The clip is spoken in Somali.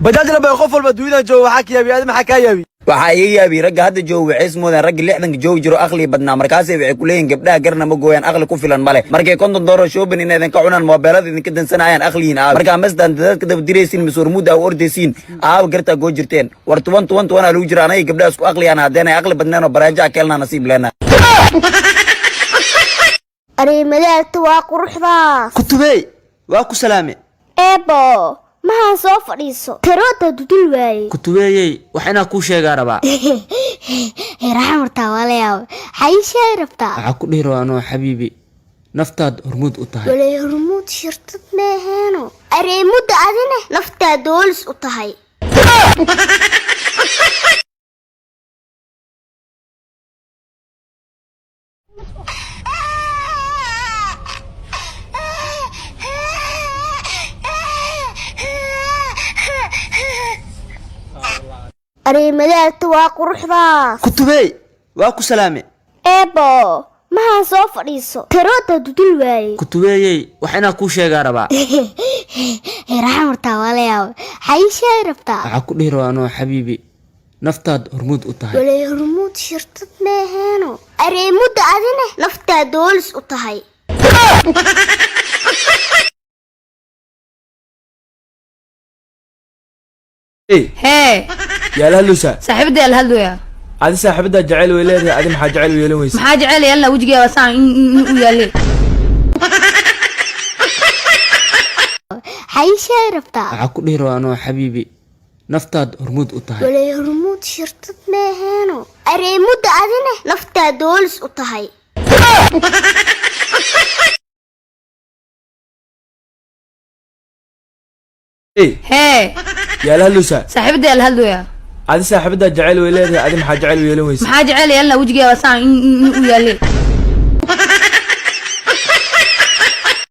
Bajaaj laba qof walba dunida jooga waxaa ka yaabi, adi maxaa kaa yaabi? Waxaa iga yaabi ragga hadda jooga waxay ismoodaan ragga 60-ka joogi jiro aqli badnaa. Markaasay waxay ku leeyihin gabdhaha garna ma gooyaan, aqli ku filan male. Markay $50 shopping inay idinka cunaan, moobeelada idinka dansanayaan, aqliyiin aabe. Markaa masdaan dadadka daba diraysiin, mise hormuud aa u ordaysiin, aabe gartaa goo jirteen. War 10 10 10 aa lagu jira. Anaga gabdhaha isku aqliyaan, haddeenay aqli badneen oo baraajaha keelnaa nasiib leenaa. Arimadaalta waa quruxdaas. Kutubey, waa ku salaame. Eebo, mahaan soo fadhiiso, taroota dudul waaye. Kutubeeyey, wax inaa kuu sheegaa rabaa. Raxan hortaa waa la yaabay, xay sheegi rabtaa? Waxaa ku dhihi rabaa anoo xabiibi, naftaad hormuud u tahay. Walay hormuud shirtad meeheeno, areemudda adine naftaa doolis u tahay. Arimadaalta waa quruxdaas. Kutubey, waa ku salaame. Eebo, mahaan soo fadhiiso, taroota dudul waaye. Kutubeeyey, wax inaa kuu sheegaa rabaa. Raxan hortaa waa la yaabay, xay sheegi rabtaa? Waxaa ku dhihi rabaa anoo xabiibi, naftaad hormuud u tahay. Walay hormuud shirtad meeheeno, areemudda adine naftaa doolis u tahay. Hee. Yaa la hadlaysaa? Saaxiibadii la hadlaya. Adi saaxiibada jacayl way leedahay, adi maxaa jacayl u yeelan weysa? Maxaa jecel yeelna? Wejigeeda saan in u yaalee. Xay sheegi rabtaa? Waxaa ku dhihi rabaa anoo xabiibi, naftaad hormuud u tahay. Walay hormuud shirtad meeheeno, areemudda adine naftaa doolis u tahay. Hee. Yaa la hadlaysaa? Saaxiibadii la hadlaya. Adi saaxiibada jacayl way leedahay, adi maxaa jacayl u yeelan weysa? Maxaa jecel yeelna? Wejigeeda saan in u yaalee.